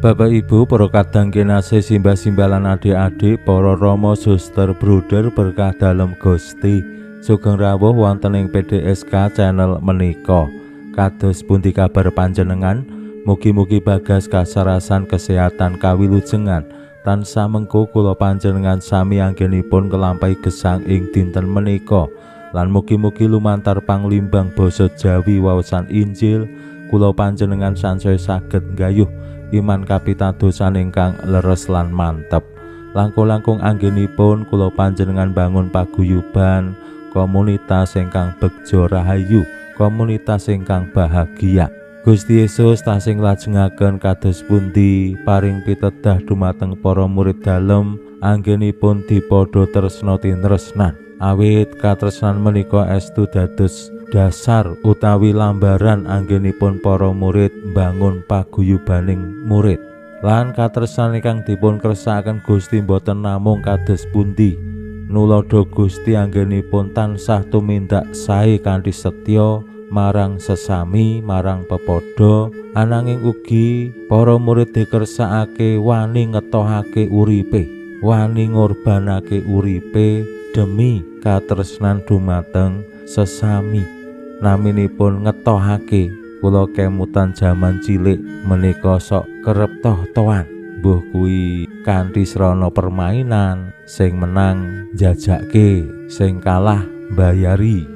Bapak Ibu, para kadang kinasih, simbah-simbah lan adik-adik, para rama, suster, bruder, berkah dalem Gusti. Sugeng rawuh wonten ing PDSK channel menika. Kados pundi kabar panjenengan? Mugi-mugi bagas kasarasan kesehatan kawilujengan. Tansah mengko kula panjenengan sami anggenipun nglampahi gesang ing dinten menika. Lan mugi-mugi lumantar panglimbang basa Jawi waosan Injil kula panjenengan sansaya saged nggayuh iman kapitadosan ingkang leres lan mantep. Langkung-langkung anggenipun kula panjenengan bangun paguyuban komunitas ingkang begja rahayu, komunitas ingkang bahagia. Gusti Yesus tasih nglajengaken kados pundi paring pitedah dumateng para murid dalem anggenipun dipadha tresna tinresnan. Awit katresnan menika estu dados dasar utawi lambaran anggenipun para murid mbangun paguyubaning murid. Lan katresnan ingkang dipun kersakaken Gusti boten namung kados pundi nuladha Gusti anggenipun tansah tumindak sae kanthi setya marang sesami, marang pepadha, ananging ugi para murid dikersakake wani ngetohake uripe, wani ngorbanake uripe demi katresnan dumateng sesami. Naminipun ngetohake, kula kemutan jaman cilik menika sok kerep toh-tohan, mbuh kuwi kanthi srana permainan, sing menang njajake, sing kalah mbayari.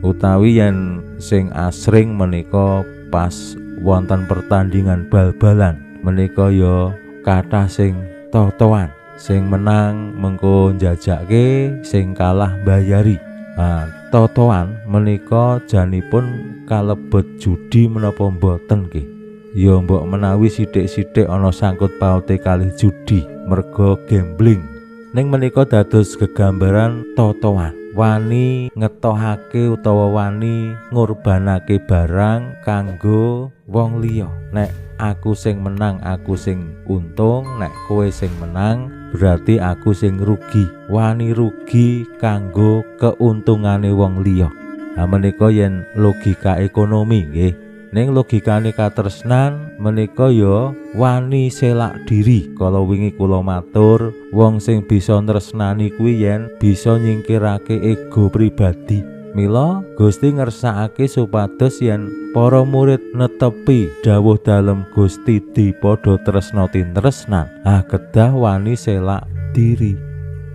Utawi yen sing asring menika pas wonten pertandingan bal-balan menika ya kathah sing toh-tohan, sing menang mengko njajake, sing kalah mbayari. Nah, totoan menika janipun kalebet judi menapa mboten nggih? Ya mbok menawi sithik-sithik ana sangkut paute kalih judi merga gambling. Ning menika dados gegambaran totoan, wani ngetohake utawa wani ngorbanake barang kanggo wong liya. Nek aku sing menang, aku sing untung, nek kowe sing menang berarti aku sing rugi. Wani rugi kanggo keuntungane wong liya. Nah, menika yen logika ekonomi nggih. Ning logikane katresnan menika ya wani selak diri. Kala wingi kula matur, wong sing bisa tresnani kuwi yen bisa nyingkirake ego pribadi. Mila Gusti ngersakake supados yen para murid netepi dawuh dalem Gusti dipadha tresna tinresnan, ah kedah wani selak diri.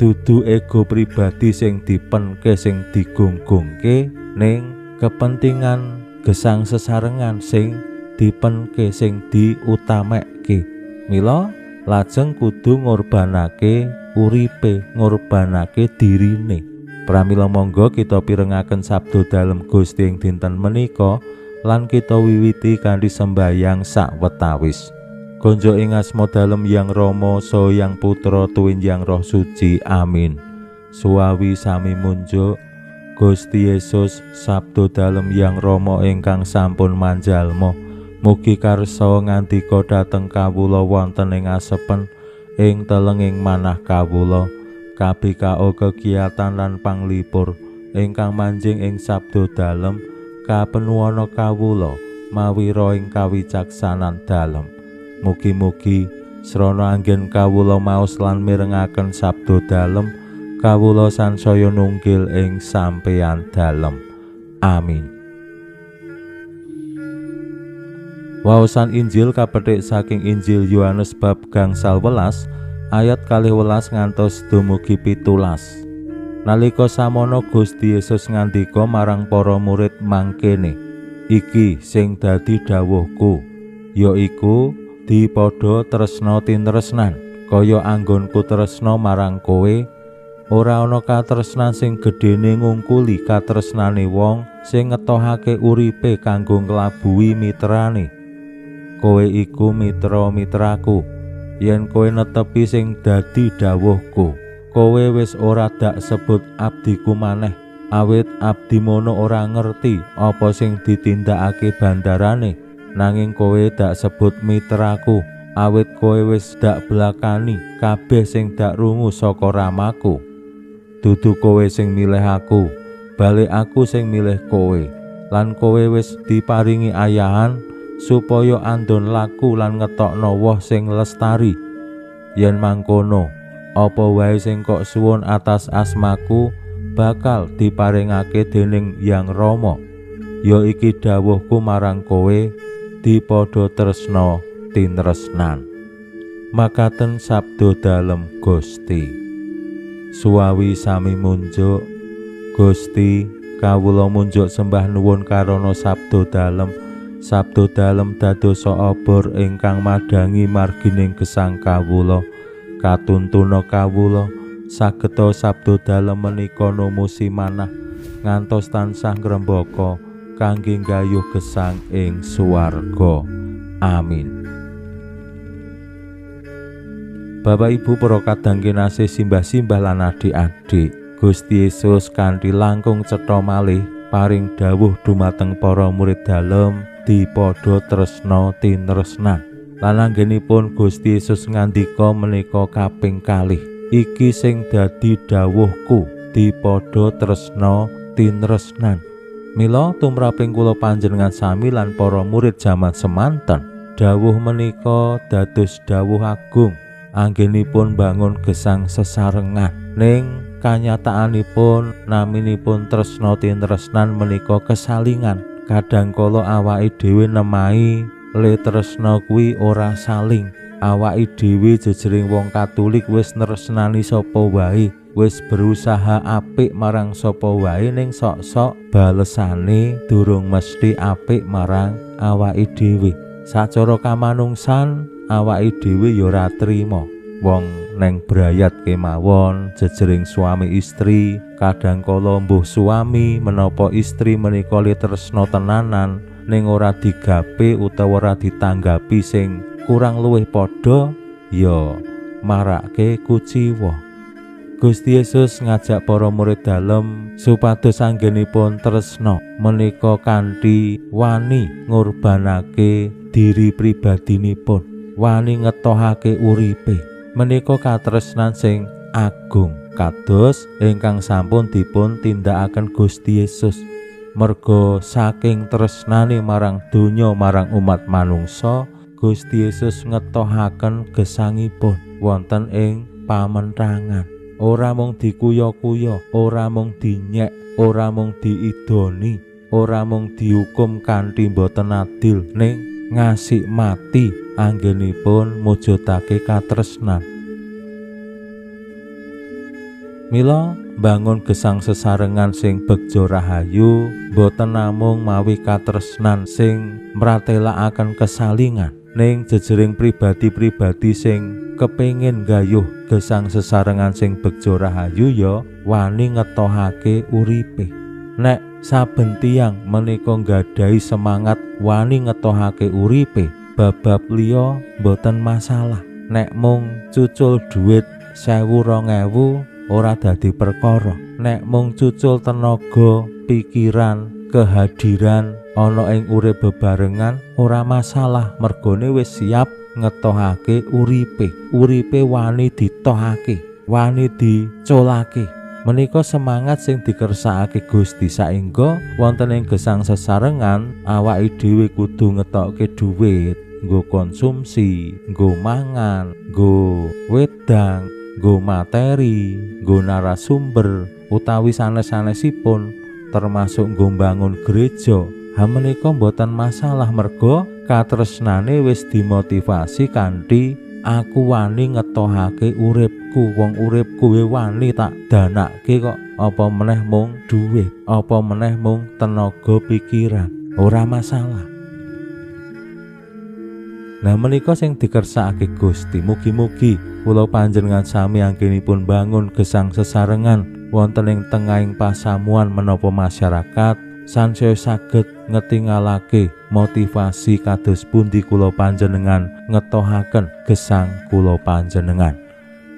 Dudu ego pribadi sing dipenke, sing digonggongke, ning kepentingan gesang sesarengan sing dipenke, sing diutamekke. Mila lajeng kudu ngorbanake uripe, ngorbanake dirine. Pramila monggo kita pirengaken sabda dalem Gusti ing dinten menika lan kita wiwiti kanthi sembayang sawetawis. Gonjo ing asma dalem Yang Rama, saha Yang Putra tuwin Yang Roh Suci. Amin. Suwawi sami munjuk Gusti Yesus, sabda dalem Yang Rama ingkang sampun manjalma, mugi karsa ngandika dhateng kawula wonten ing asepen ing telenging manah kawula. KBKO kegiatan lan panglipur ingkang manjing ing sabda dalem kapenuwana kawula mawira ing kawicaksanan dalem. Mugi-mugi srana anggen kawula maos lan mirengaken sabda dalem, kawula sansaya nunggil ing sampeyan dalem. Amin. Waosan Injil kapethik saking Injil Yohanes bab 18 ayat 12 ngantos dumugi 17. Nalika samono Gusti Yesus ngandika marang para murid mangkene, iki sing dadi dawuhku, yaiku dipadha tresna tinresnan kaya anggonku tresna marang kowe. Ora ana katresnan sing gedhene ngungkuli katresnane wong sing ngetohake uripe kanggo nglabuhi mitrane. Kowe iku mitra-mitraku Yen kowe netepi sing dadi dawuhku, kowe wis ora dak sebut abdiku maneh, awit abdi mono ora ngerti apa sing ditindakake bandarane. Nanging kowe dak sebut mitraku, awit kowe wis dak blakani kabeh sing dak rungu saka ramaku. Dudu kowe sing milih aku, balik aku sing milih kowe, lan kowe wis diparingi ayahan supaya andon laku lan ngetokno woh sing lestari. Yen mangkono, apa wae sing kok suwun atas asmaku bakal diparingake dening Yang Rama. Ya iki dawuhku marang kowe, dipadha tresna tinresnan. Makaten sabda dalem Gusti. Suwawi sami munjuk, Gusti, kawula munjuk sembah nuwun karana sabda dalem. Sabda dalem dadosa obor ingkang madhangi margining gesang kawula. Katuntuna kawula sageta sabda dalem menika numusi manah ngantos tansah ngrembaka kangge nggayuh gesang ing swarga. Amin. Bapak Ibu para kadang kinasih, simbah-simbah lan adik-adik, Gusti Yesus kanthi langkung cetha malih paring dawuh dumateng para murid dalem dipadha tresna tinresnan. Lan anggenipun Gusti Yesus ngandika menika kaping kalih, iki sing dadi dawuhku, dipadha tresna tinresnan. Mila tumraping kula panjenengan sami lan para murid jaman semanten, dawuh menika dados dawuh agung anggenipun bangun gesang sesarengan. Ning kanyataanipun naminipun tresna tinresnan menika kesalingan. Kadang kala awake dhewe nemahi le tresna kuwi ora saling. Awake dhewe jejering wong Katolik wis nresnani sapa wae, wis berusaha apik marang sapa wae, ning sok-sok balesane durung mesti apik marang awake dhewe. Sacara kamanungsan awake dhewe ya ora trima. Wong neng brayat kemawon jejering suami istri, kadang kala mbuh suami menapa istri menika tresna tenanan, ning ora digape utawa ora ditanggapi sing kurang luwih padha, ya marake kuciwa. Gusti Yesus ngajak para murid dalem supados anggenipun tresna menika kanthi wani ngorbanake diri pribadinipun, wani ngetohake uripe. Menika katresnan sing agung kados ingkang sampun dipun tindakaken Gusti Yesus. Merga saking tresnane marang donya marang umat manungsa, Gusti Yesus ngetohaken gesangipun wonten ing pamentangan. Ora mung dikuya-kuya, ora mung dinyek, ora mung diidoni, ora mung dihukum kanthi boten adil, ning ngasih mati anggenipun mujudake katresnan. Mila bangun gesang sesarengan sing begja rahayu boten namung mawi katresnan sing mratelakaken kesalingan, ning jejering pribadi-pribadi sing kepengin gayuh gesang sesarengan sing begja rahayu ya wani ngetohake uripe. Nek saben tiyang menika nggadahi semangat wani ngetohake uripe, babab liya mboten masalah. Nek mung cucul duit 1000 2000 ora dadi perkara. Nek mung cucul tenaga, pikiran, kehadiran ana ing urip bebarengan ora masalah, mergone wis siap ngetohake uripe. Uripe wani ditohake, wani dicolake. Menika semangat sing dikersakake Gusti saengga wonten ing gesang sesarengan awake dhewe kudu ngetokke dhuwit nggo konsumsi, nggo mangan, nggo wedang, nggo materi, nggo narasumber utawi sanes-sanesipun, termasuk nggo mbangun gereja. Ha menika mboten masalah merga katresnane wis dimotivasi kanthi aku wani ngetohake uripku, wong uripku wani tak danake kok, apa meneh mung dhuwit, apa meneh mung tenaga pikiran, ora masalah. Nah menika sing dikersakake Gusti. Mugi-mugi kula panjenengan sami anggenipun bangun gesang sesarengan wonten ing tengahing pasamuan menapa masyarakat sansaya saged ngetingalake Motivasi kados pundi kula panjenengan ngetohaken gesang kula panjenengan.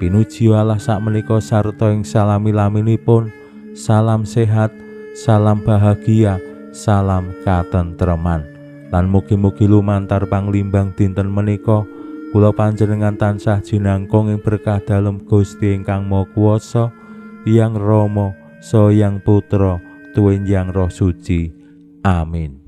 Pinuji Allah sakmenika sarta ing salami-laminipun. Salam sehat, salam bahagia, salam katentreman. Lan mugi-mugi lumantar panglimbang dinten menika kula panjenengan tansah jinangkung ing berkah dalem Gusti ingkang Maha Kuwasa, Hyang Rama, Saha Hyang Putra, tuwin Hyang Roh Suci. Amin.